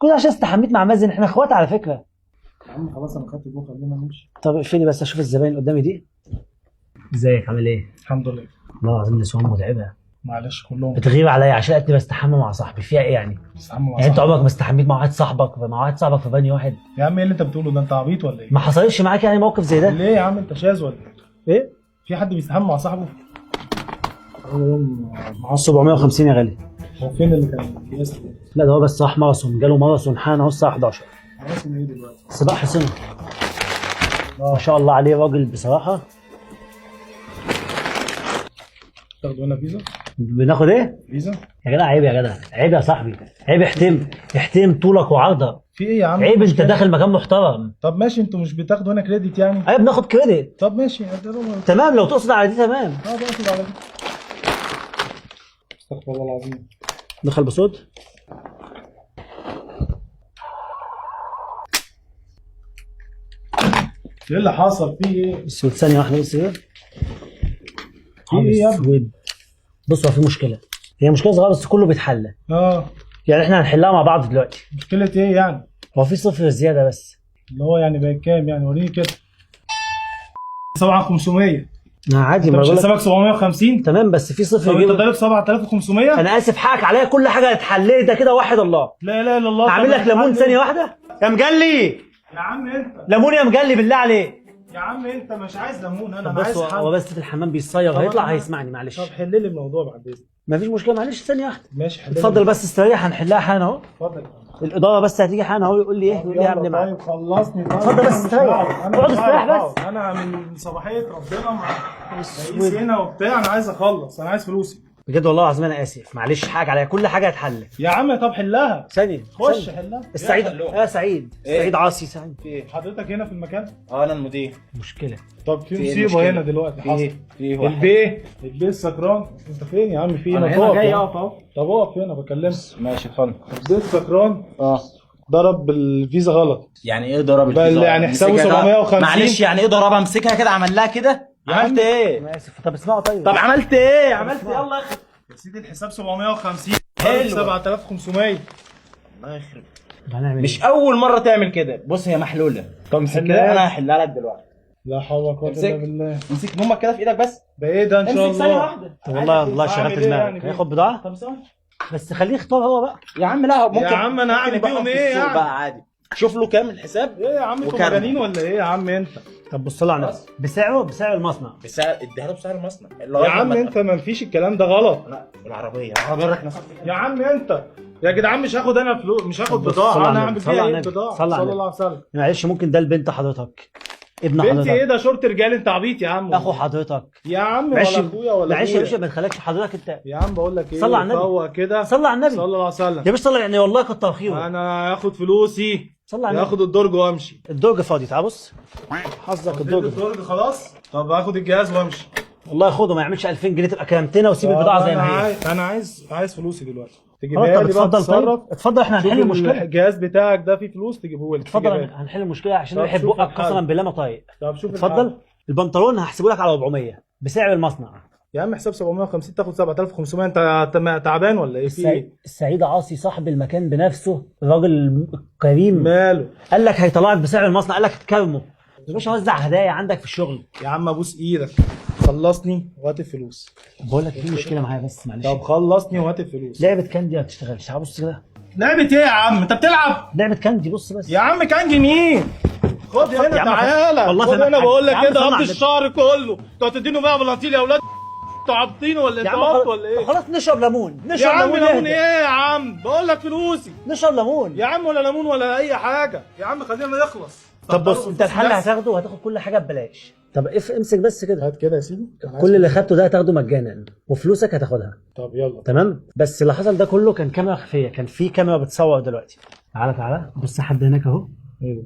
كل ده عشان استحميت مع مازن، احنا اخوات على فكرة. يا عم خلاص انا خدت جو، خلينا نمشي. طب اقفلي بس اشوف الزباين قدامي دي. ازيك عامل ايه؟ الحمد لله. والله العظيم نسوان متعبة. معلش كلهم بتغيب عليا عشان لقيتني بستحمى مع صاحبي، فيها ايه يعني؟ بيستحموا مع يعني انت صاحبك. عمرك ما استحميت مع واحد صاحبك، مع واحد صاحبك في بانيو واحد؟ يا عم ايه اللي انت بتقوله ده، انت عبيط ولا ايه؟ ما حصلش معاك يعني موقف زي ده؟ ليه يا عم انت شاذ ولا ايه؟ ايه؟ في حد بيستحمى مع صاحبه؟ معاه 750 يا غالي. هو فين اللي كان بيسأل؟ لا ده هو بس راح ماراثون، جاله ماراثون حان اهو الساعة 11. خلاص ايه دلوقتي؟ سباق حصينة. ما شاء الله عليه راجل بصراحة. تاخدوا هنا فيزا؟ بناخد ايه؟ فيزا؟ يا جدع عيب يا جدع، عيب يا صاحبي، عيب. احترم احترم طولك وعرضك. في ايه يا عم؟ عيب، انت مشكلة؟ داخل مكان محترم. طب ماشي، انتوا مش بتاخدوا هنا credit يعني؟ ايوه بناخد credit. طب ماشي اه. تمام لو تقصد على دي تمام. بقصد على دي. استغفر الله العظيم. دخل بصوت. ايه اللي حصل؟ في ايه؟ بس ثانية واحدة بس كده. في ايه يا ابني؟ اسود. بص هو في مشكلة، هي مشكلة صغيرة بس كله بيتحل. اه يعني احنا هنحلها مع بعض دلوقتي. مشكلة ايه يعني؟ هو في صفر زيادة بس. اللي هو يعني بقت كام يعني؟ وريني كده. 7500. ما عادي، انت ما مش بقول لك حسابك 750؟ تمام بس في صفر طب انت جه. ضارب 7500؟ انا اسف حقك عليا، كل حاجة اتحلت ده كده واحد الله. لا اله الا الله. هعمل طب لك ليمون الحل ثانية ايه؟ واحدة يا مجلي. يا عم انت، ليمون يا مجلي بالله عليك. يا عم انت مش عايز ليمون، انا طب عايز بس هو حل. هو بس في الحمام بيصيغ، طب هيطلع أنا- هيسمعني معلش. طب حل لي الموضوع بعد اذنك. مفيش مشكلة معلش ثانية واحدة. ماشي حل لي. اتفضل بس استريح، هنحلها حالا اهو. اتفضل. الادارة بس هتيجي حالا اهو، يقول لي ايه يقول لي اعمل ايه معاك. طيب خلصني. طيب اتفضل بس أنا مش استريح. هقعد. أنا اقعد مش استريح هعرف بس. أقعد. انا من صباحية ربنا مع رئيس هنا وبتاع، انا عايز اخلص، انا عايز فلوسي. بجد والله العظيم انا اسف، معلش حقك عليا، كل حاجة هتحل. يا عم طب حلها. ثانية خش ثانية. حلها. السعيد حلوها. يا سعيد. إيه؟ سعيد عاصي سعيد. في ايه؟ حضرتك هنا في المكان؟ اه انا المدير. مشكلة. طب في في إيه مصيبة المشكلة؟ هنا دلوقتي في حصل. ايه؟ في ايه؟ واحد. البيه السكران. انت فين يا عم؟ في ايه؟ انا ما هنا تقف جاي يا عم. اقف اهو. طب اقف هنا بكلمك. ماشي اتفضل. البيه السكران اه ضرب بالفيزا غلط. يعني ايه ضرب بل الفيزا؟ يعني حسابه امسكها كده. 750. معلش يعني ايه ضربها؟ امسكها كده عمل لها كده؟ يا عملت عم. ايه؟ انا اسف. طب اسمعوا طيب. طب عملت ايه؟ عملت ايه؟ الله يخرب. يا سيدي الحساب 750 حلو. 7500. الله يخرب. هنعمل مش اول مرة تعمل كده. بص هي محلولة. طب امسك حلها. كده انا هحلها لك دلوقتي. لا حول ولا قوة امسك. الا بالله. امسك امك كده في ايدك بس. ده ايه ده ان شاء امسك ثانية الله؟ واحدة. طب والله والله هعمل شغلت إيه دماغك. يعني؟ هياخد بضاعة طب ثواني بس خليه يختار هو بقى. يا عم. لا ممكن يا عم انا هعمل ممكن يبيعهم بيهم في ايه السوق يعني؟ بقى عادي. شوف له كام الحساب. ايه يا عم انتوا وكرمه. مجانين ولا ايه يا عم انت؟ طب بص له على نفسه بسعره، بسعر المصنع. بسعر اديها له بسعر المصنع. يا عم انت ما فيش الكلام ده غلط. لا العربية العربية ركنه. يا عم انت يا جدعان مش هاخد انا فلوس، مش هاخد بص، بضاعة. صلى على انا هعمل النبي، بيها صلى على ايه النبي، البضاعة؟ صلى على صلى النبي. الله عليه وسلم. معلش ممكن ده لبنت حضرتك، ابن بنتي ايه حضرتك، ده؟ شورت رجال. انت عبيط يا عم. اخو حضرتك. يا عم معلش ولا اخويا ولا معلش يا أبويا. باشا ما تخليكش حضرتك انت. يا عم بقول لك ايه، صلى على النبي. فوق كده. صلى على النبي صلى الله عليه وسلم. يا باشا صلى، يعني والله كتر خيره. انا هاخد فلوسي، صلى على النبي. هاخد الدرج وامشي. الدرج فاضي، تعال بص حظك الدرج فاضي. الدرج خلاص. طب هاخد الجهاز وامشي. والله خده ما يعملش 2000 جنيه تبقى كلمتنا وسيب البضاعة زي ما هي. انا عايز فلوسي دلوقتي. خلاص تجيبها طب لي بقى، اتفضل. طيب تتصرف. اتفضل احنا شوف هنحل المشكلة. الجهاز بتاعك ده فيه فلوس تجيبه لي. اتفضل تجيبها لي. هنحل المشكلة عشان طب ريحه شوف بقك الحل. قسما بالله ما طايق. طب شوف اتفضل. الحل. البنطلون هحسبه لك على 400 بسعر المصنع. يا عم حساب 750 تاخد 7500. انت تعبان ولا ايه؟ في ايه؟ السعيد عاصي صاحب المكان بنفسه، الراجل الكريم، ماله؟ قال لك هيطلعك بسعر المصنع، قال لك هتكرمه يا باشا. وزع هدايا عندك في الشغل. يا عم ابوس ايدك، خلصني وهات الفلوس. بقول لك في مشكلة معايا بس معلش. طب خلصني وهات الفلوس. لعبه كاندي ما بتشتغلش. تعال بص كده. لعبة ايه يا عم؟ انت بتلعب؟ لعبه كاندي بص بس. يا عم كان مين؟ خد يا هنا عم تعالى. والله خد فاهمك هنا حاجة. بقول يا لك عم كده صلى على قضي النبي. الشهر كله. انتوا هتدينوا بقى بلاطيل يا اولاد؟ انتوا عابطين ولا يا انتوا عم عبط خلاص، ولا ايه؟ خلاص نشرب ليمون. يا نشرب عم ليمون ليمون نهدى. ايه يا عم؟ بقول لك فلوسي. نشرب ليمون. يا عم ولا ليمون ولا اي حاجة يا عم، خلينا نخلص. طب بص انت الحل هتاخده وهتاخد كل حاجة ببلاش. طب اف امسك بس كده. هات كده يا سيدي. كل اللي خدته ده هتاخده مجانا وفلوسك هتاخدها. طب يلا. تمام. بس اللي حصل ده كله كان كاميرا خفيه، كان في كاميرا بتصور دلوقتي. تعالى تعالى بص حد هناك اهو. ايه ده؟